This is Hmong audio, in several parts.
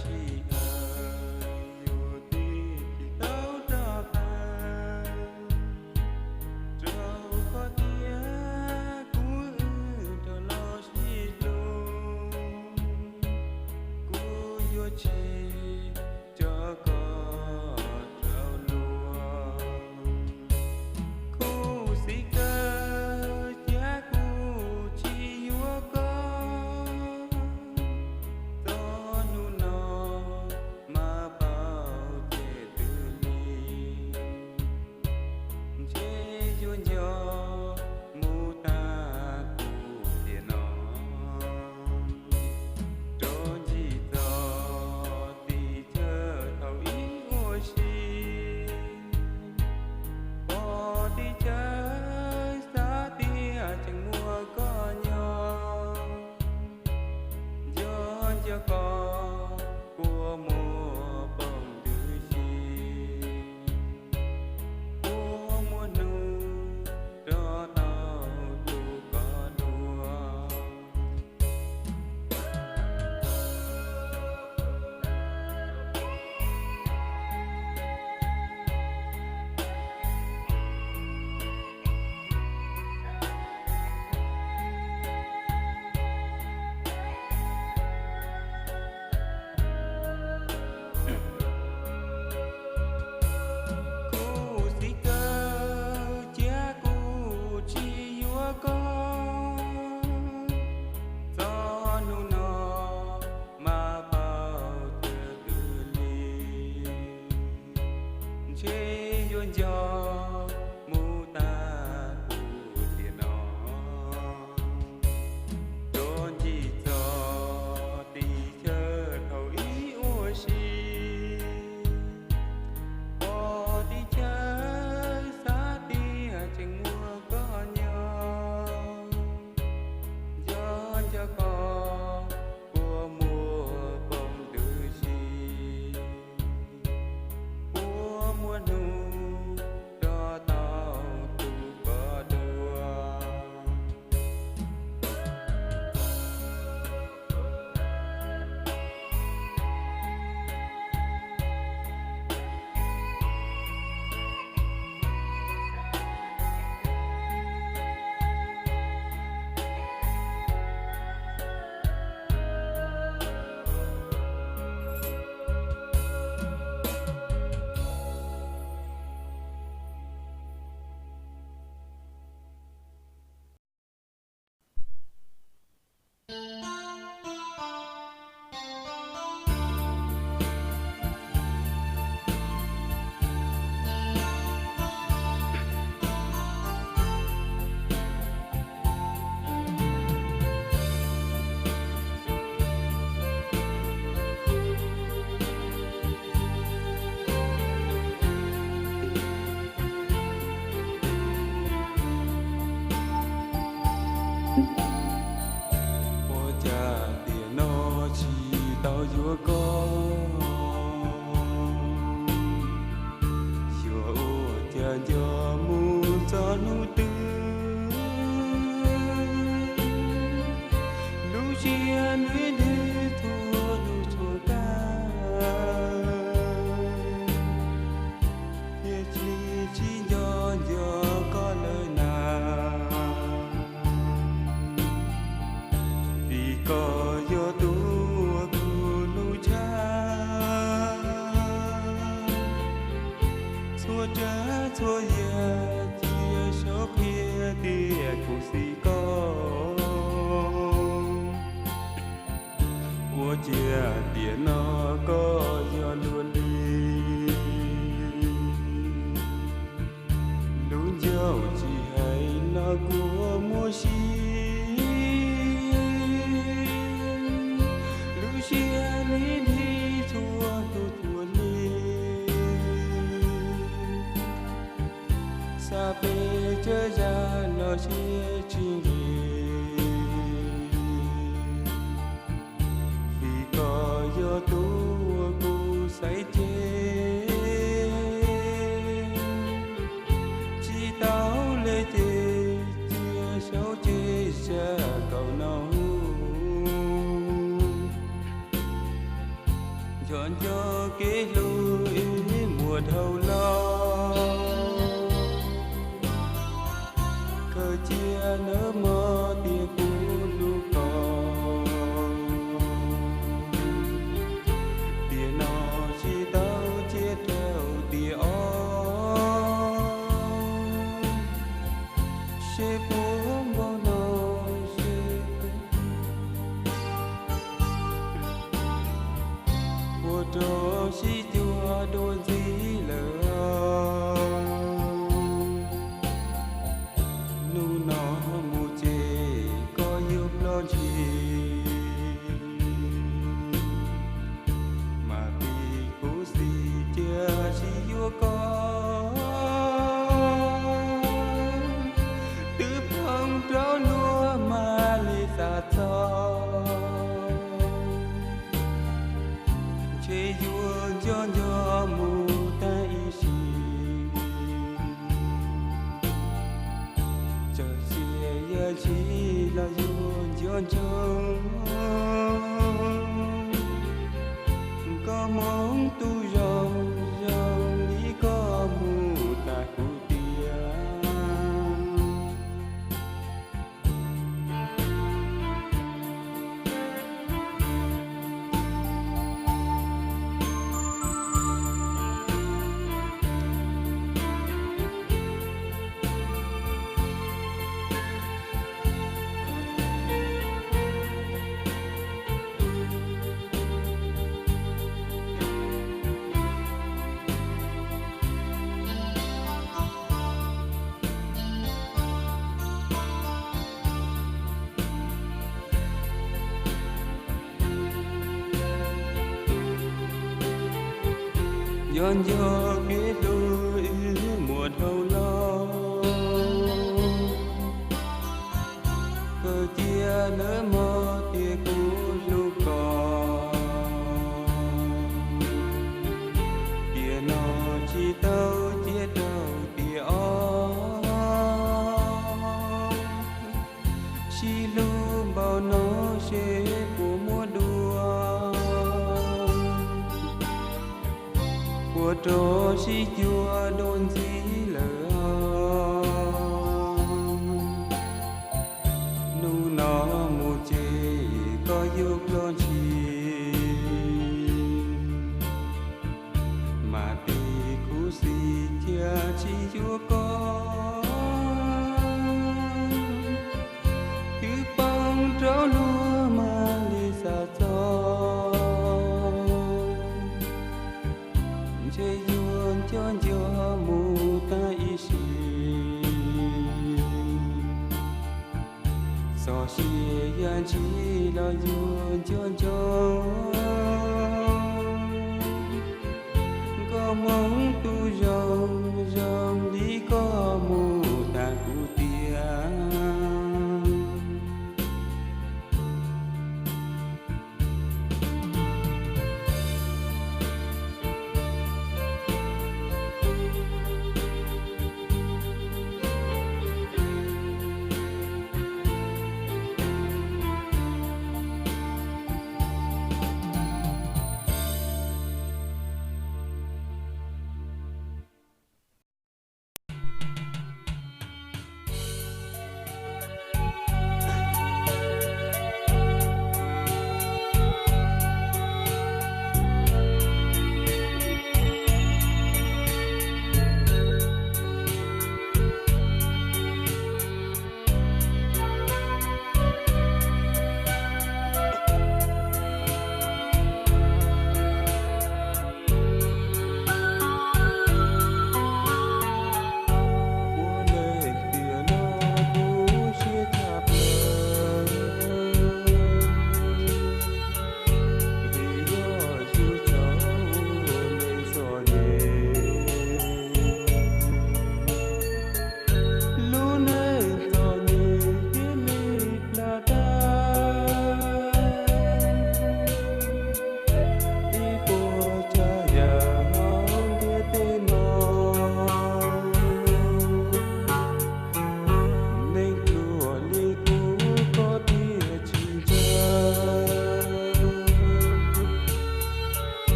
sij hawm yuav tib tsis tau rov qab rau koj thiab kuv wb rov los sib hlub. Kuv yuav tsis tso koj rau luag. Khuv xim kawg thiab kuv tsis yuav koj, txog hnub no mas paub tias twb lig. Ntshe yuav nco mus tag kuv tiam no, rov ncig txog tim chaw thaum ub ua si. Pom tim chaw xav tias tseem muaj koj nyob, nco nco koj kua muag poob ntws si, kua muag hnub rov tau tu koj dua. Khuv xim kawg thiab kuv tsis yuav koj, txog hnub no mas paub tias twb lig. Ntshe yuav nco mus tag kuv tiam no, rov ncig txog tim chaw thaum ub ua si. Pom tim chaw xav tias tseem muaj koj nyob, nco nco koj kua muag poob ntws si, kua muag hnub rov tau tu koj dua. Ua cas tiam no tsis tau yuav koj? Xyov ua cas nco mus txog hnub twg, lub siab nws dhwb txhua lub txhua kab, thiaj li tsis nco nco koj lawm na. Vim koj yog tus uas kuv hlub tshaj, txhua tsav txhua yam cia saub qhia tias kuv xis koj. Ua cas tiam no koj yog luag li, lub ncauj tsis hais los kuv muaj sia, lub siab li dhib txhua tus txhua li. Xav peb tsawg zaj los siab tsis nqig, vim koj yog tus uas kuv xaiv ces, tsis tau li ces cia saub ces sab kaum no. Nco kev hlub wb muaj dhau los, khaws cia nawb mog tias kuv hlub koj. Tiam no tsis tau cia rau tiam ob, seb puas npaum no seb puas rov sib cuag dua ntxiv lawm. Hnub no mus ces koj yuav ploj ntshis, mas vim kuv xis cia tsis yuav koj, twb poob rau luag mam li xav txog. Ntshe yuav nco nco mus tag ib sim, txawm sia yam ntshis los yuav nco ntsoov. Koj hmoov tu zoo zoo li koj mus tas kuv tiag. Nco nco kev hlub wb muaj dhau los, khaws cia nawb mog tias kuv hlub koj. Tiam no tsis tau cia rau tiam ob, sib hlub npaum no seb puas muaj dua, puas rov sib cuag dua ntxiv lawm. Hnub no mus ces koj yuav ploj ntshis, mas vim kuv xis cia tsis yuav koj, twb poob rau luag mam li xav txog. Ntshe yuav nco nco mus tag ib sim, txog sia yam ntshis los yuav nco ntsoov. Koj hmoov tu zoo zoo li koj mus tas kuv tiag.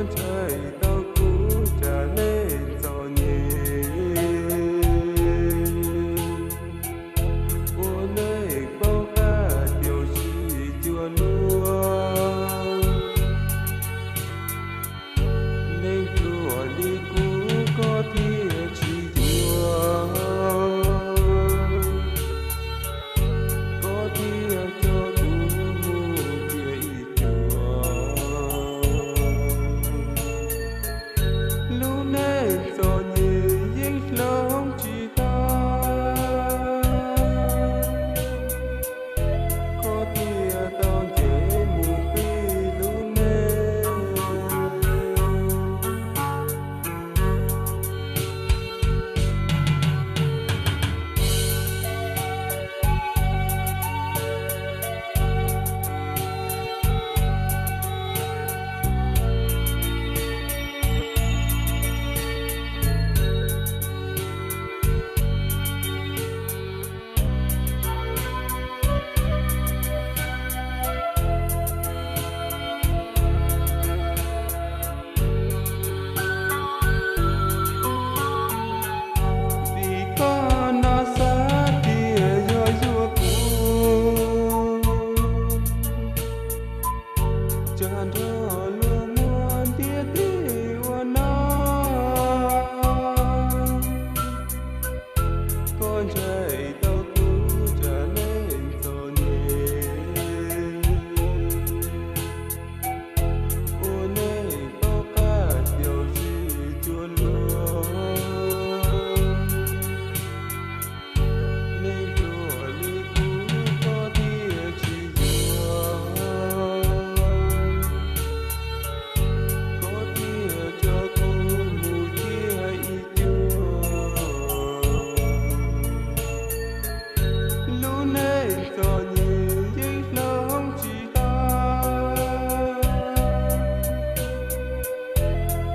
Ntshai tau kuv tsam nej txom nyem, ua nej paub qab caum sib cuag luag. Neeg pluag li kuv koj thiaj tsis yuav, koj thiaj coj kuv mus ciaj ib cuag. Lub neej txom nyem yeej hloov tsis tau, koj thiaj tau nce mus qhib lub neej. Vim koj no xav tias yog yuav kuv, tsa nrho luag muab ntiab teb ua no. Koj ntshai tau kuv tsam nej txom nyem, ua nej paub qab caum sib cuag luag. Neeg pluag li kuv koj thiaj tsis yuav, koj thiaj coj kuv mus ciaj ib cuag. Lub neej txom nyem yeej hloov tsis tau,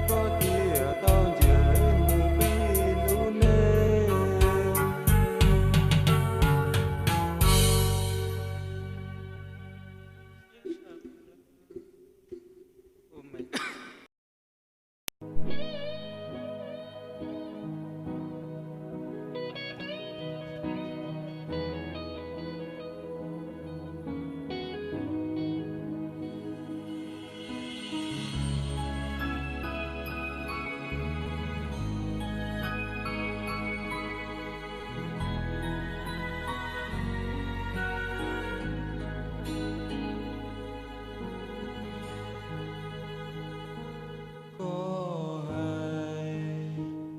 koj thiaj tau nce mus qhib lub neej. Koj hais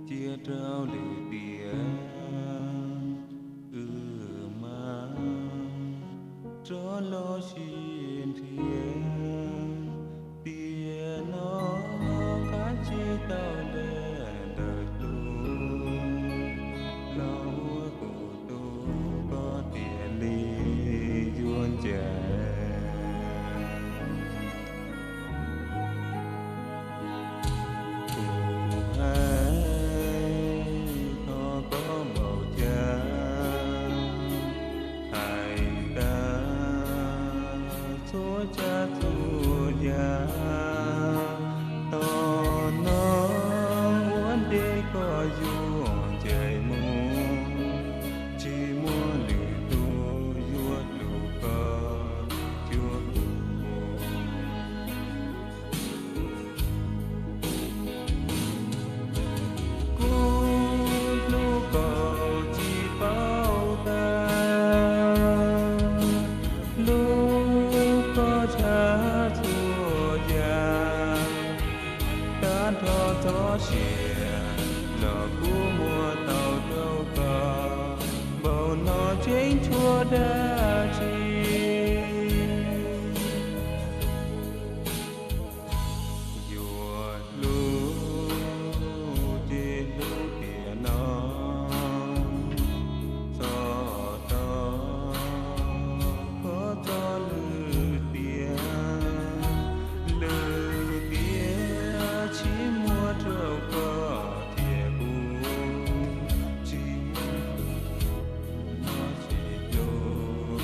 cia rau lwm tiam, wb mam rov los sib nrhiav. Tiam no qab tsis tau deb ntawm tus, los ua kuv tus koj tiag li yuav ncaim. Kuv hais thov koj npaum cas hais tag txhua tsav txhua yam. Tom no ua ntej koj yuav ncaim mus, tsis muaj lwm tus yuav hlub koj cuag kuv. Kuv hlub koj tsis paub tag, hlub koj tshaj txhua yam. Tag nrho txoj sia los kuv muab tau rau koj, npaum no tseem tshuav dab tsi yuav hlub ces hlub tiam no. Txog tog koj txoj lwm tiam, lwm tiam tsis muaj rau koj thiab kuv, tsis muaj no tsis hlub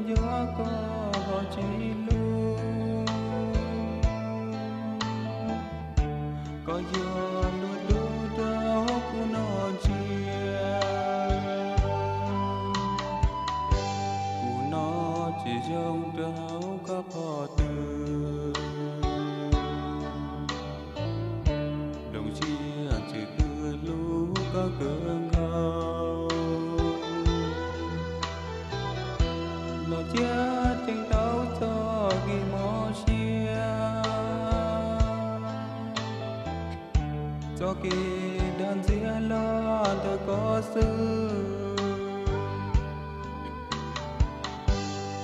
Yog koj ho tsis hlub, koj yog luag tub rau kuv noj tsiab. Kuv noj tsis zoo rau koj qhov twg, hloov siab ntsws twg hlub koj kawg nkaus, los cia tseem tau txoj kev mob siab. Txoj kev dag ntxias los ntawm koj xwb,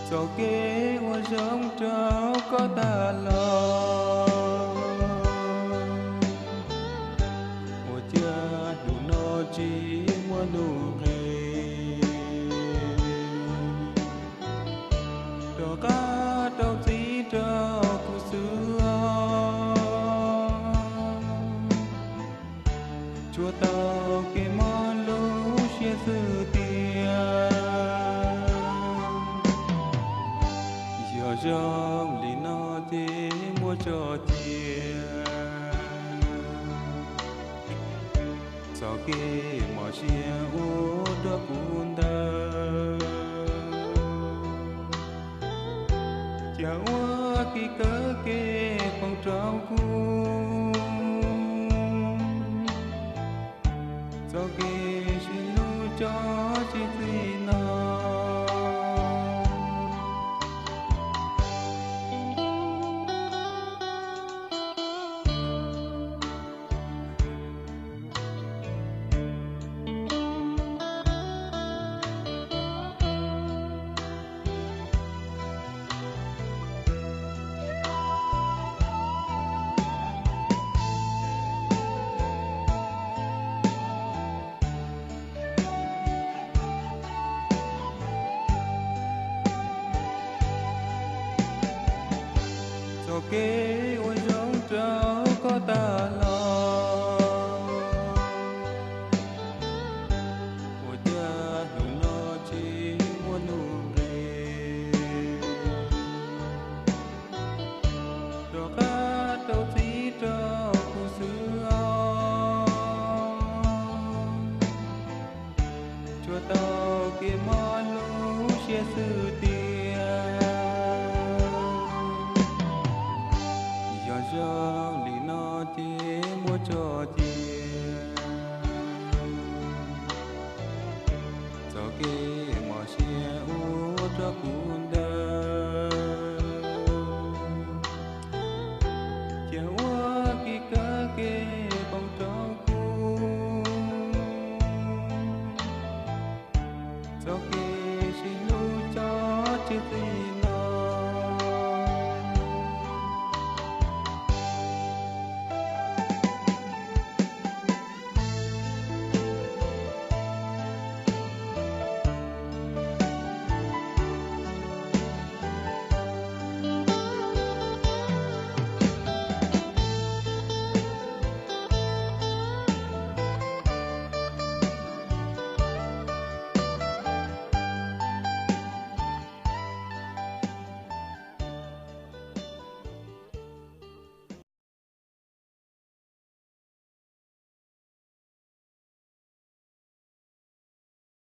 txoj kev ua zoo rau koj tag los, ua cas hnub no tsis muaj nuj nqis, rov qab rau txim rau kuv xwb. Tshuav tau kev mob lub siab xwb tiag, yog zoo li no ces muab tso cia. Txoj kev mob siab ua rau kuv ntawd, cas ua kev kawg kev poob rau kuv. Txoj kev sib hlub tso tseg txij no. Txoj kev ua zoo rau koj tag los, ua cas hnub no tsis muaj nuj nqis, rov qab rau txim rau kuv xwb os. Tshuav tau kev mob lub siab xwb tiag, yog zoo li no ces muab tso cia. Txoj kev mob siab ua rau kuv ntawd, cas ua kev kawg kev poob rau kuv. Txoj kev sib hlub tso tseg txij